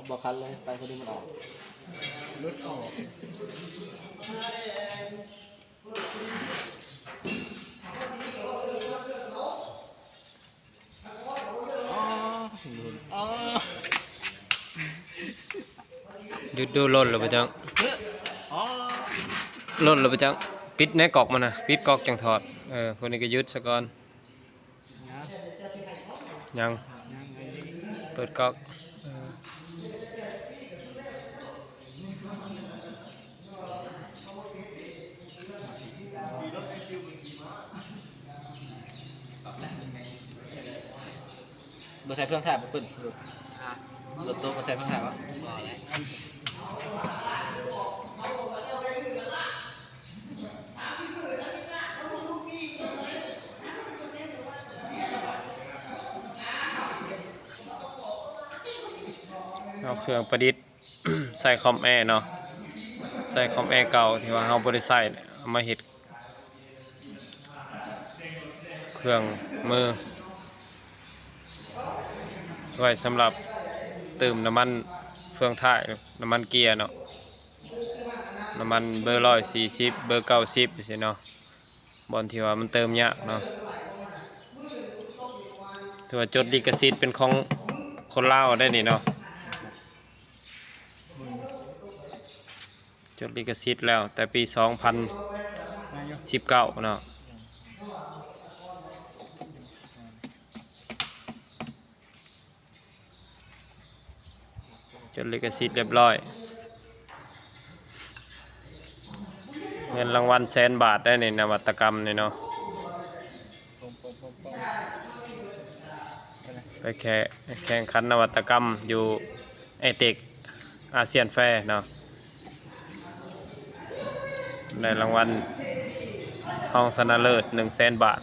ບໍ່ຄັນເລີຍ ໄປພໍດີມັນອອກ ຫຼຸດອອກ. ອໍ ຢຸດດູ ຫຼົ່ນແລ້ວບໍ່ຈັກ ອໍ ຫຼົ່ນແລ້ວບໍ່ຈັກ. ປິດແນ່ກອກມັນນະ ປິດກອກຈັ່ງຖອດ. ເອີ ພວກນີ້ກໍຢຸດສາກ່ອນ. ຍັງ ຍັງ ຍັງ ເປີດກອກ ເອີ. ບໍ່ໃສ່ເຄື່ອງຖ່າຍບໍ່ປຶ້ມ ລົດ ລົດໂຕບໍ່ໃສ່ເຄື່ອງຖ່າຍບໍ່? ບໍ່ແຫຼະ. ເອົາເຄື່ອງປະດິດ ໃສ່ຄອມແອເນາະ ໃສ່ຄອມແອເກົ່າທີ່ວ່າເຮົາບໍ່ໄດ້ໃຊ້ ເອົາມາເຮັດເຄື່ອງມື ໄວ້ສຳລັບຕື່ມນ້ຳມັນເຟືອງທ້າຍ ນ້ຳມັນເກຍເນາະ ນ້ຳມັນເບີຮ້ອຍສີ່ສິບ ເບີເກົ້າສິບ ຈັ່ງຊີ້ເນາະ. ບ່ອນທີ່ວ່າມັນເຕີມຍາກເນາະ ຖືວ່າຈົດລິຂະສິດເປັນຂອງຄົນລາວໄດ໋ນີ້ເນາະ ຈົດລິຂະສິດແລ້ວແຕ່ປີສອງພັນສິບເກົ້າເນາະ ຈົດລິຂະສິດຮຽບຮ້ອຍ. ເງິນລາງວັນແສນບາດໄດ໋ນີ້ ນະວັດຕະກຳນີ້ເນາະ ໄປແຂ່ງຂັນນະວັດຕະກຳຢູ່ໄອເຕັກ ອາຊຽນແຟເນາະ ໄດ້ລາງວັນຮອງຊະນະເລີດໜຶ່ງແສນບາດ.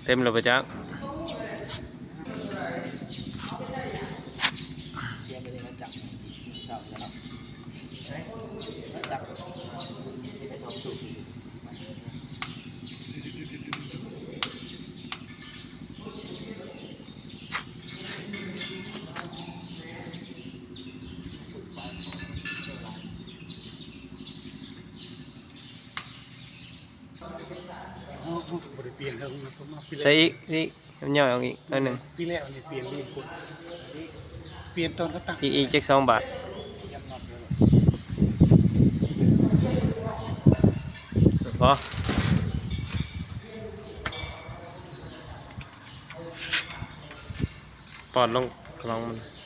ເຕັມແລ້ວບໍ່ຈັກ ເສຍໄປເລີຍ ຈັກ ເສົາແລ້ວເນາະ ຈັກ ໄປສອງສູບ. ບໍ່ໄດ້ປ່ຽນເຖິງ ໃສ່ອີກ ອີກ ຫຍໍ້ອອກອີກໜ້ອຍໜຶ່ງ ປີແລ້ວນີ້ປ່ຽນ ປ່ຽນຕອນເຂົາຕັ້ງ ອີກ ອີກຈັກສອງບາດ ພໍ ປອດລົງ ລອງມັນ.